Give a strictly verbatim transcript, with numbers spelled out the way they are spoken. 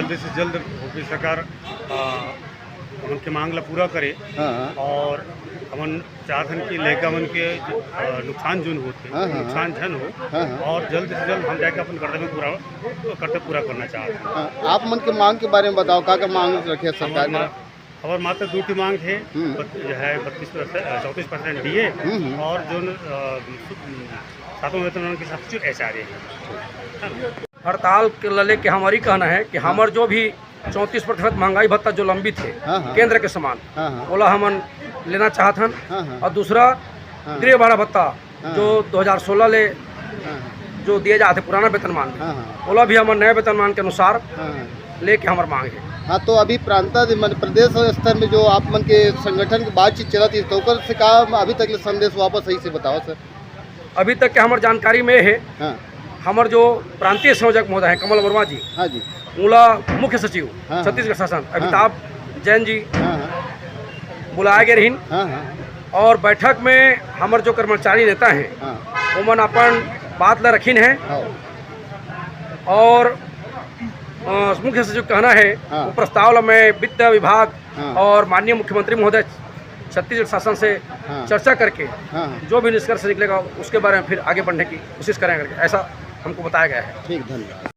जल्द से जल्द भूपेश सरकार, अ, हमन के मांग ला पूरा करे। हाँ, हाँ। और हमन चाहत हन कि लइका मन के, अ, नुकसान जोन होथे, हाँ, हाँ, हाँ। नुकसान झन हो। हाँ, हाँ। और जल्द से जल्द हम जाके अपन कर्तव्य पूरा, कर्तव्य पूरा करना चाहत हन। हाँ, आप मन के मांग के बारे में बताओ, का का मांग रखे सरकार हमर ने? मा-, हमर मात्र दू ठी मांग हे, हम्म। बत-, जो है बत्तीस परसेंट, अ, चौंतीस परसेंट डीए हम्म, हम्म। और जोन, अ, सु-, सातवां वेतनमान के हिसाब से जो एचआरए है। हड़ताल के ल-, लेके हमर ई कहना है कि हाँ। हमर जो भी चौंतीस प्रतिशत महंगाई भत्ता जो लंबित है हाँ, हाँ। केंद्र के समान, हाँ, हाँ। ओला हमन लेना चाहत हन। हाँ, हाँ। और दूसरा हाँ। गृह भाड़ा भत्ता हाँ। जो दो हज़ार सोलह ले हाँ, हाँ। जो दिए जात है पुराना वेतनमान में, हाँ, हाँ। ओला भी हमर नए वेतनमान के अनुसार हाँ, हाँ। लेके हमर मांग है। हाँ, तो अभी प्रांता दे-, मन, प्रदेश स्तर में जो आप मन के संगठन के बातचीत चलत है, तो ओकर से का अभी तक ले संदेश वापस सही से बताओ सर। अभी तक के हमर जानकारी में है, हाँ। हमर जो प्रांतीय संयोजक महोदय हैं कमल वर्मा जी, हाँ जी। ओला मुख्य सचिव हाँ, हाँ। छत्तीसगढ़ शासन हाँ, अमिताभ जैन जी हाँ, हाँ। बुलाए गए रहिन हाँ, हाँ। और बैठक में हमर जो कर्मचारी नेता हैं, हाँ। ओमन अपन बात ला रखिन है हाँ। और, अ, मुख्य सचिव कहना है, हाँ। वो प्रस्ताव ला मैं वित्त विभाग हाँ। और माननीय मुख्यमंत्री महोदय छत्तीसगढ़ शासन से हाँ। चर्चा करके हाँ, हाँ। जो भी निष्कर्ष निकलेगा, उसके बारे में फिर आगे बढ़ने की कोशिश करेंगे, ऐसा हमको बताया गया है। ठीक, धन्यवाद।